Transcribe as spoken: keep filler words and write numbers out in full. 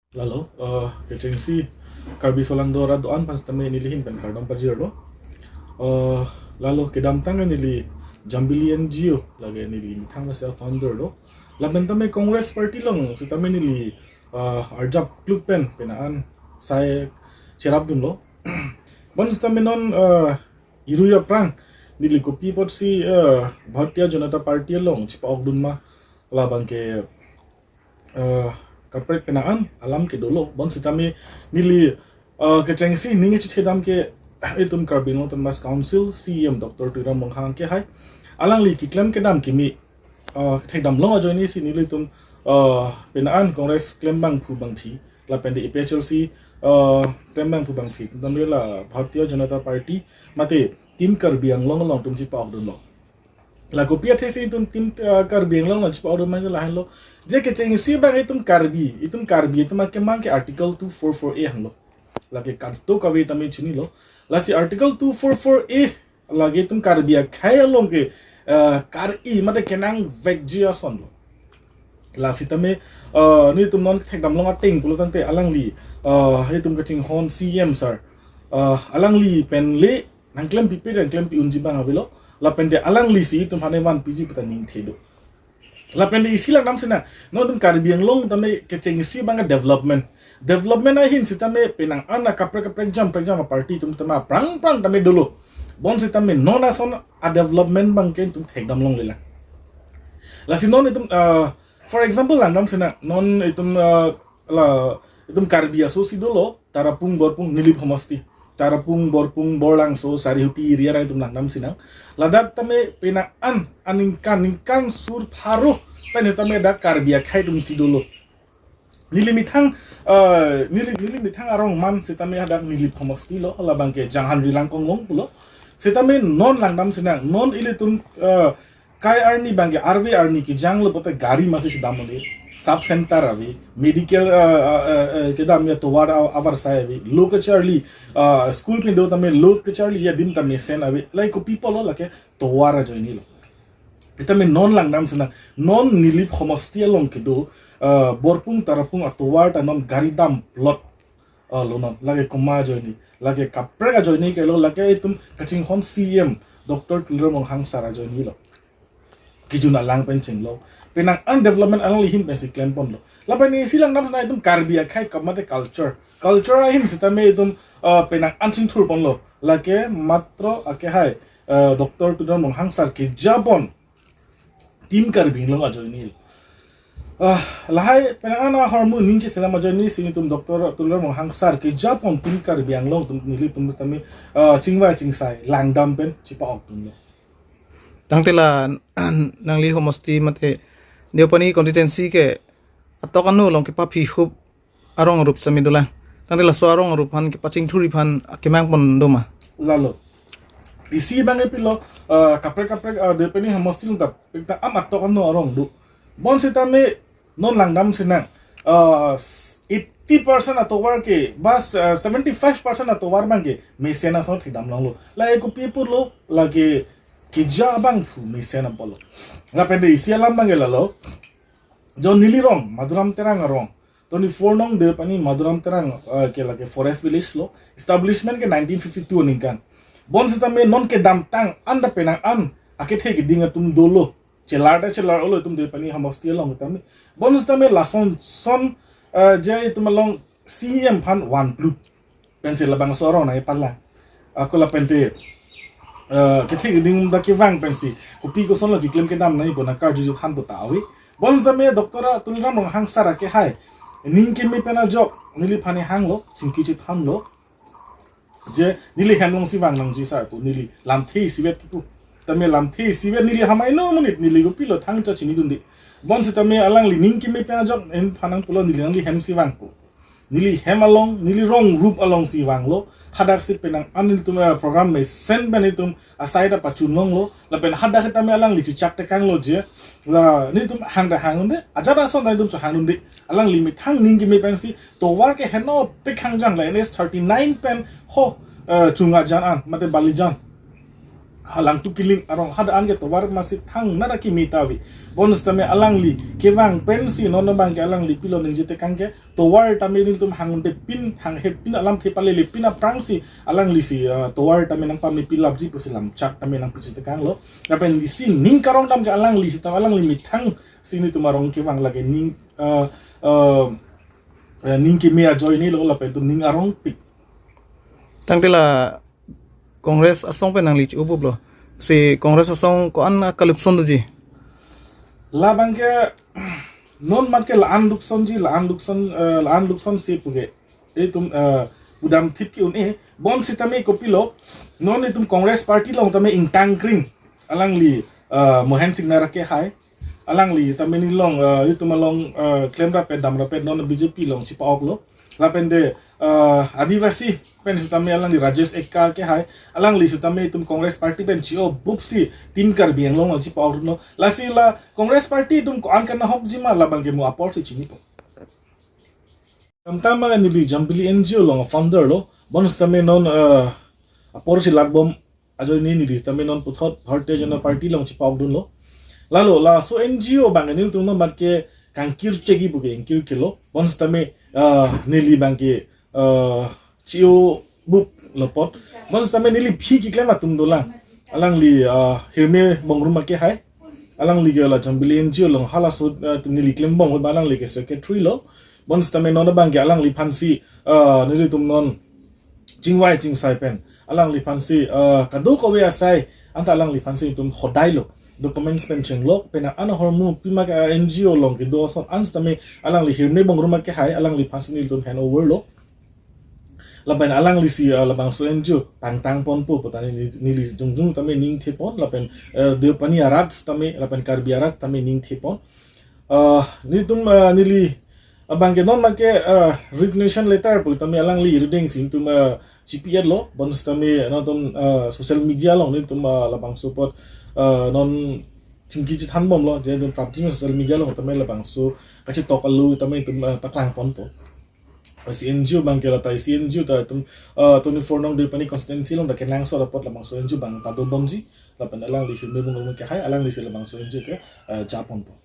Lalo, eh, kechengsi Karbi Solangdo arat do-an aphan sitame neli ahin pen kardom pajirlo. Eh, lalo kedamtang neli Jambili N G O lake neli methang masi founder lo. Lapen tame Congress Party along sitame neli, eh, arjap kluk pen penang an sai cherapdunlo. Bon sitame non, eh, iru aphrang neli kopi apotsi, eh, Bharatiya Janata Party along chepa-okdun ma labang ke, eh, kaprek penang an alam kedolo. Bon sitame neli, eh, kechengsi ning chethedam ke itum Karbi Anglong Autonomous Council C E M Doctor Tuliram Ronghang ke hai alangli keklem kedam kimi, eh, thekdam long ajoine si nelitum, eh, penang an Congress klembangphu bangphi lapen de A P H L C, eh, klembangphu bangphi tame la Bharatiya Janata Party mate Team Karbi Anglong along itum chepa-okdunlo. La kopi athe si itum Team, eh, Karbi Anglong along chepa-okdun ma ke lahenlo. Je kechengsi abang itum Karbi, itum Karbi itum akemang ke Article two four four A hanglo. Lake kadokave tame chinilo. Lasi Article two four four A lake itum Karbi akhei along ke, eh, kar-i mate kenangvekji asonlo. Lasi tame, eh, nelitum non thekdam long ateng pulo tangte alangli, eh, itum kachinghon C E M sir, eh, alangli pen le nangklempipe nangklempi unji abang avelo. Lapen de alangli si itum aphan vanpiji pu ta ningthe do. Lapen de isi langdam sinang, non itum Karbi Anglong tame kechengsi abang development. Development ahin sitame penang an akaprek kaprek jam prek jam aparty itum tame aphrang aphrang tame dolo. Bon sitame non ason a-development abang ke itum thekdam longlelang. Lasi non itum, eh, for example langdam sinang, non itum, eh, la itum Karbi aso si dolo, Tarapung, Borpung, Nilip homosti. Tarapung, Borpung, Borlangso, Sarihuti area ra itum langdam sinang. Ladak tame penang an aningkan ningkan sur pharo pen sitame dak Karbi akhei atum si dolo. Neli methang, eh, neli, neli methang arong man sitame hadak Nilip homosti lo, labang ke Janghan Rilang Konglong pulo. Sitame non langdam sinang, non ilitum, eh, kai arni abang ke arve arni kejanglo pote gari masi chedam ave. Sub center ave, medical, eh, eh, eh, eh, kedam ya tovar a-, avarsai ave. Lo kacharli, eh, school pen do tame lo kacharli adim ta mesen ave. Lahei kopi pulo lake tovar ajoine lo. Sitame non langdam sinang, non Nilip homosti along kedo, eh, Borpung Tarapung atovar ta non gari dam plot, eh, lo non, lake komat ajoine, lake kaprek ajoine ke lo, lake itum kachinghon C E M Doctor Tuliram Ronghang sir ajoine lo. Kejun alang pen chenglo. Penang an development alangli ahin pensi klemponlo. Lapen isi langdam sinang itum Karbi akhei kap mate culture. Culture ahin sitame itum, eh, penang an chingthurponlo. Lake matro akehai, eh, Doctor Tuliram Ronghang sir kejapon Team Karbi Anglong ajoine. Ah, lahai penang an ahormu ning chethedam ajoine si itum Doctor Tuliram Ronghang sir kejapon Team Karbi Anglong atum nelitum tame, eh, chingvai chingsai langdam pen chepa-okdunlo. Tangte la nangli homosti mate Deopani constituency ke atok anu along kepaphi hup arong arup sitame dolang. Tangte laso arong arup aphan kepachingthurji aphan akemang pon doma? Lalo. Isi abang epilo, eh, kaprek kaprek, eh, Deopani homosti along ta, ta am atok anu arong do. Bon sitame non langdam sinang, eh, eighty percent atovar ke, bas, eh, seventy five percent atovar abang ke mesen ason thekdam longlo. Lahei kopi pulo, lake keja abangphu mesen apotlo. Lapen de isi alam abang ke lalo. Jo neli rong, Madhuram Terang arong. Twenty-four nong Deopani Madhuram Terang, eh, ke lake forest village lo. Establishment ke nineteen fifty-two aningkan. Bon sitame non kedamtang an ta penang an akethe keding atum dolo. Chelar ta chelar-olo itum Deopani homosti along tame. Bon sitame lason son, eh, je itum along C E M aphan vanplut pensi labangso arong nangkepalang. Ako lapen te, eh, kethe keding ta kevang pensi kopi kosonlo keklem kedam nangpo, nangkarju chethan pu ta ave. Bon sitame Doctor Tuliram Ronghang sir akehai ning keme pen ajok neliphan hanglo, chingki chethanlo. Je neli hem along si vang nangji sir pu, neli lamthe isivet kipu. Tame lamthe isivet neli hamai no monit, neli kopilo thangcha chinidunde. Bon sitame alangli ning keme pen ajok neliphan nangpulo, neli nangli hem si vangpo. Neli hem along, neli rong rup along si vanglo. Hadak si penang an itum, eh, program mesen pen itum asai ta pachun longlo. Lapen hadak tame alangli chechak tekanglo je, la nelitum hang ta hangdunde, ajat ason ta itum chehangdunde. Alangli methang ning keme pensi tovar ke henopik hangjang la N H thirty-nine pen ho, eh, Chungajan an mate Balijan Langtuk Killing arong hadak an ke tovar masi thang nara kimi ta vi. Bonsitame alangli kevang pensi non abang ke alangli pilo ningje tekang ke tovar tame nelitum hangdep pin, hanghe pin, alamthe palele pin aphrangsi alanglisi, ah, tovar tame nangpame pilapji pusi lamchak tame nangpisi tekanglo. Lapen isi ning karong dam ke alanglisi ta alangli methang si nelitum arong kevang lake ning, ah, ah, eh, ning keme ajoinelo lapen itum ning arongpik. Tangte la Congress asong pen nangli chi-obuplo. Si Congress asong ko-an kalukson doji? Labang ke non mat ke la-an luksonji, la-an lukson, eh, la-an luksonsi pu ke itum, eh, pudamthip ke un-e. Bonsitame kopilo, non itum Congress Party along tame ingtangkring alangli, eh, Mohan Singnar ke hai. Alangli tame nelilong, eh, itum along, eh, klemrap-et damrap-et non B J P along chipa-oklo. Lapen de, eh, Adivasi pen sitame alangli Rajesh Ekka ke hai. Alangli sitame itum Congress Party pen chi-obupsi Team Karbi Anglong along chipa-oklo. Lasi la Congress Party itum ko-an kanahokji ma labang ke mo aporsi chinipo. Kamtama neli Jambili N G O along founder lo. Bonsitame non, eh, aporsi latbom ajoine neli tame non puthot Bharatiya Janata Party along chipa-okdunlo. Lalo laso N G O abang nelitum non mat ke kangkir chegi pu ke ingkir kelo. Bonsitame, ah, neli abang ke, ah, chi-obup lo apot. Bonsitame neli aphi keklem atum dolang. Alangli, ah, Hirme Bongruma ke hai. Alangli ke la Jambili N G O along halaso, ah, neli klembom ahut alangli ke secretary lo. Bonsitame non abang ke alangliphansi, ah, nelitum non chingvai chingsai pen alangliphansi, ah, kadokave asai anta alangliphansi itum hodai lo, documents pen chenglok pen an ahormu pima ke, ah, N G O along kedo ason an sitame alangli Hirme Bongruma ke hai alangliphansi nelitum hand over lo. Lapen alanglisi, ah, labangso N G O pangtang ponpo putane neli, neli jongjong tame ning thepon lapen, eh, Deopani arat tame lapen Karbi arat tame ning thepon. Ah, nelitum, ah, neli abang ke non mat ke, ah, resignation letter pu tame alangli irideng si nelitum, ah, chipi-etlo. Bonsitame nangtum, ah, social media along nelitum, ah, labangso apot, ah, non chingki chethanbomlo je nelitum prapjin social media along tame labangso kachetok alo tame nelitum, ah, paklang ponpo. Isi N G O abang ke lata isi N G O ta itum, ah, twenty-four nong Deopani constituency along dak kenangsot apot labangso N G O abang padobomji. Lapen alangli Hirme Bongruma ke hai alanglisi labangso N G O ke, ah, japonpo.